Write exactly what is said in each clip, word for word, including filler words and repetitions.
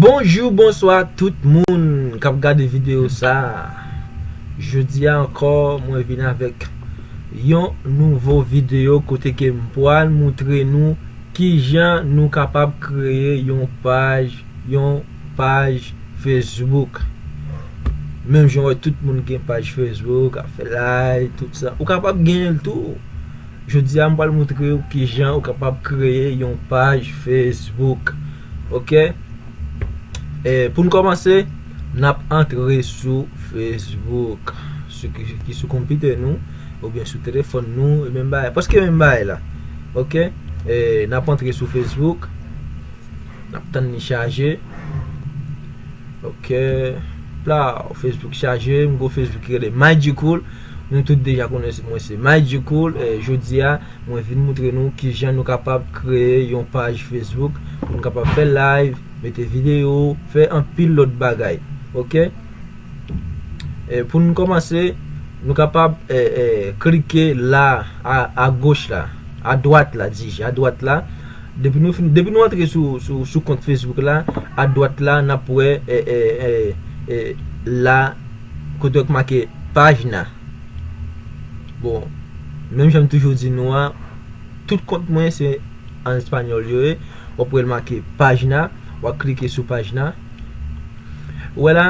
Bonjou, bonswa tout moun k ap gade videyo sa. Jodi a ankò, mwen vin avèk yon nouvo videyo kote ke m pral moutre nou kijan nou kapab kreye yon paj, yon paj Facebook. Menm jan w wè tout moun gen paj Facebook, ap fè live, tout sa. Ou kapab genyen l tou. Jodi a, m pral moutre w kijan ou kapab kreye yon paj Facebook. Oke? E, pou n kòmanse, n ap antre sou Facebook. Sou ki, ki sou konpitè nou, oubyen sou telefòn nou, e menm bagay. Prèske menm bagay la. Oke? E, n ap antre sou Facebook. N ap tann li chaje. Oke. Pla, Facebook chaje. M gen yon Facebook ki rele Magicool. Nou tout deja konnen se, mwen se Magicool. E, jodi a, mwen vin moutre nou kijan nou kapab kreye yon paj Facebook. Pou nou kapab fè live, mete videyo, fè anpil lòt bagay. Oke? E, pou nou kòmanse, nou kapab, e, e, klike la, a, a goch la, a dwat la, di, a dwat la. Depi nou fin, depi nou antre sou, sou, sou kont Facebook la, a dwat la, n ap wè, e, e, e, e, la, kote k make paj la. Bon, menm jan m toujou di nou an, tout kont mwen se an espanyòl yo ye. W ap wè l make paj la, w ap klike sou paj la. Ou wè la,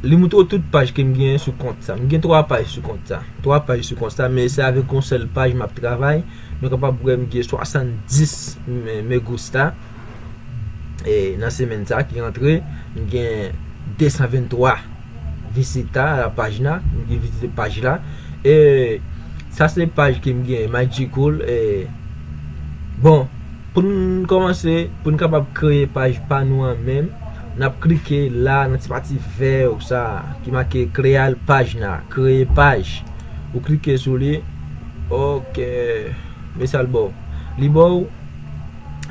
li moutre w tout paj ke m genyen sou kont sa. M gen twa paj sou kont sa. Twa paj sou kont sa, men se avèk yon sèl paj m ap travay. Nou kapab wè m gen swasanndis me, me gusta. E nan semèn sa ki rantre, m gen de san venntwa visita a la página, m gen vizite paj la. E sa se paj ke m gen, Magicool. E, bon, pou n kòmanse, pou n kapab kreye paj pa nou an menm, n ap klike la nan ti pati vè sa ki make crear página, kreye paj. Ou klike sou li. Oke. Men sa l ba w. Li ba w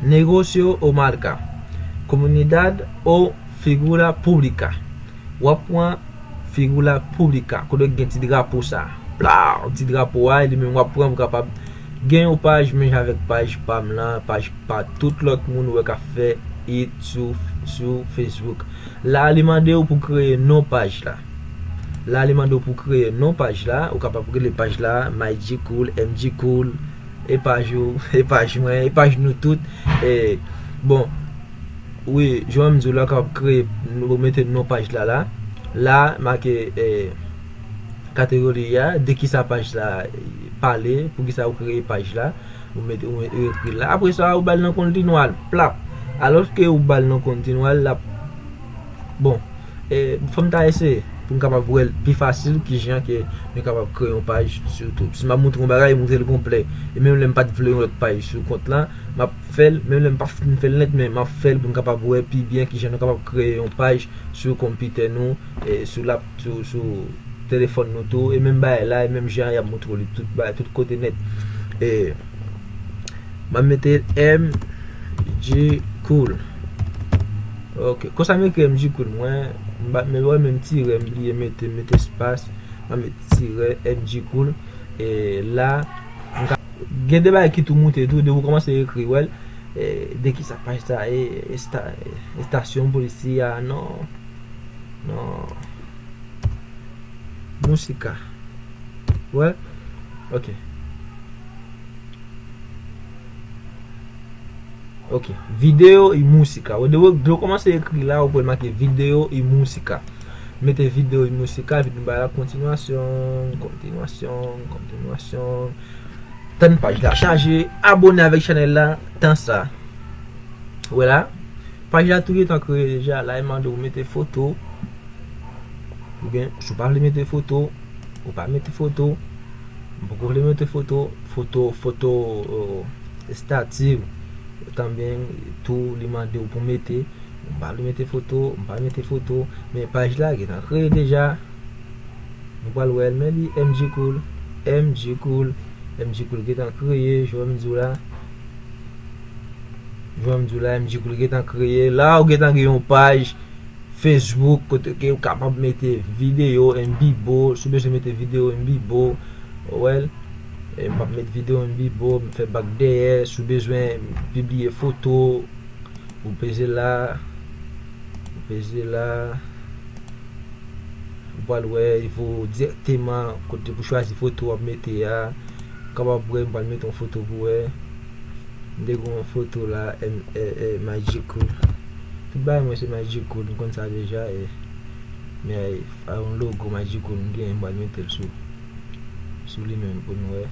negocio o marca, comunidad o figura pública. W ap pran figura pública, kote gen ti drapo sa. Pla, ti drapo a, li menm w ap pran pou kapab gen yon paj, menm jan avèk paj pa m lan, paj pa tout lòt moun ou wè k ap fè it sou, sou Facebook. La, li mande w pou kreye non paj la. La, li mande w pou kreye non paj la. Ou kapab rele paj la Magicool, M G Cool, e paj ou, e paj mwen, e paj nou tout. E, bon, wi, jan m di w la, w kapab kreye, ou mete non paj la la. La, make, e, kategori a, de kisa paj la pale, poukisa ou kreye paj la. Ou mete, ou ekri l la. Apre sa, ou ba l nan kontinwal. Plap. Alòske ou ba l nan kontinwal, l ap, bon, e, fò m ta eseye pou m kapab wè l pi fasil kijan ke nou kapab kreye yon paj sou YouTube. Si m ap moutre yon bagay, moutre l konplè. E menm lè m pa t vle yon lòt paj sou kont lan, m ap fè l, menm lè m pa fin fè l nèt, men m ap fè l pou n kapab wè pi byen kijan nou kapab kreye yon paj sou konpitè nou, e, sou lap, sou, sou telefòn nou tou, e menm bagay la, e menm jan y ap moutre w li tout bagay, tout kote nèt. E, m ap mete M G Cool. Ok, konsa m ekri M G Cool, mwen, m pa, men wè menm tirè, m bliye mete, mete espas, m ap mete tirè M G Cool. E la, m ka, gen de bagay ki tou moute tou, depi w kòmanse ekri, wè l, e, de kisa paj sa, e, esta-, estasyon polisi a, non, non. Música. Wè? Ok. Ok. Video y música. Ou dewe, dewe kòmanse ekri la, ou pral make video y música. Mete video y música, epi nou bay la kontinwasyon, kontinwasyon, kontinwasyon. Tann paj la chaje, abone avèk chanèl la, tan sa. Wè la, paj la tou gentan kreye deja, la, e mande w mete foto. Oubyen, si w pa vle mete foto, ou pa mete foto. M poko vle mete foto, foto, foto, e, estati w. Tanbyen, tou, li mande w pou mete. M pa vle mete foto, m pa mete foto. Men paj la gentan kreye deja. Nou pral wè l, men li M G Cool, M G Cool, M G Cool gentan kreye, jan m di w la. Jan m di w la, M G Cool gentan kreye. La, ou gentan gen yon paj Facebook, kote ke ou kapab mete videyo, en vivo, si w bezwen mete videyo, en vivo, ou wè l. E m p ap met videyo, en vivo, m fè bak dèyè, si w bezwen pibliye foto, ou peze la, Peze la. Ou pral wè, li voye w dirèkteman kote pou chwazi foto w ap mete a. Ou kapab wè, m pral mete yon foto pou wè. M te gen yon foto la, M, e, e, Magicool. Tout bagay mwen se Magicool, m konn sa deja, e. Men, a, yon logo Magicool m gen, m pral mete l sou, sou li menm pou nou wè.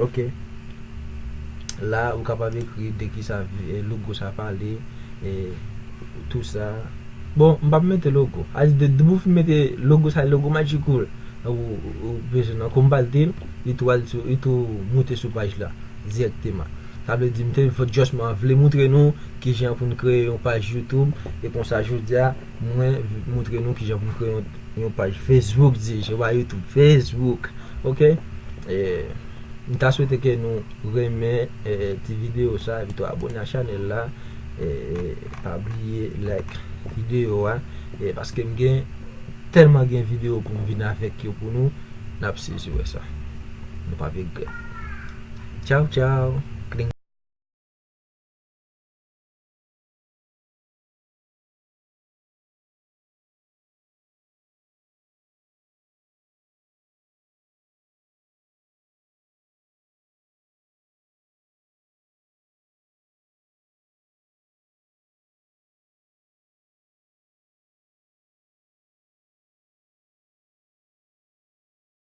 Ok. La, ou kapab ekri de ki sa, e, logo sa pale, e, tou sa. Bon, m p ap mete logo. A di de, depi w fin mete logo sa, logo Magicool, ou, ou, ou bezwen nan, kòm m pral di l, li tou al sou, li tou moute sou paj la, dirèkteman. Sa vle di, m te just mwen vle montre nou kijan pou n kreye yon paj YouTube, e konsa, jodi a, mwen montre nou kijan pou n kreye yon, yon paj Facebook, di, se pa YouTube, Facebook, ok? E, m ta swete ke nou renmen, e, ti videyo sa, epi tou abone a chanèl la, e, pa bliye like videyo a, e, paske m gen, tèlman gen videyo pou m vin avèk yo pou nou, n ap sezi wè sa. Nou p ap regrèt. Tchaw, tchaw!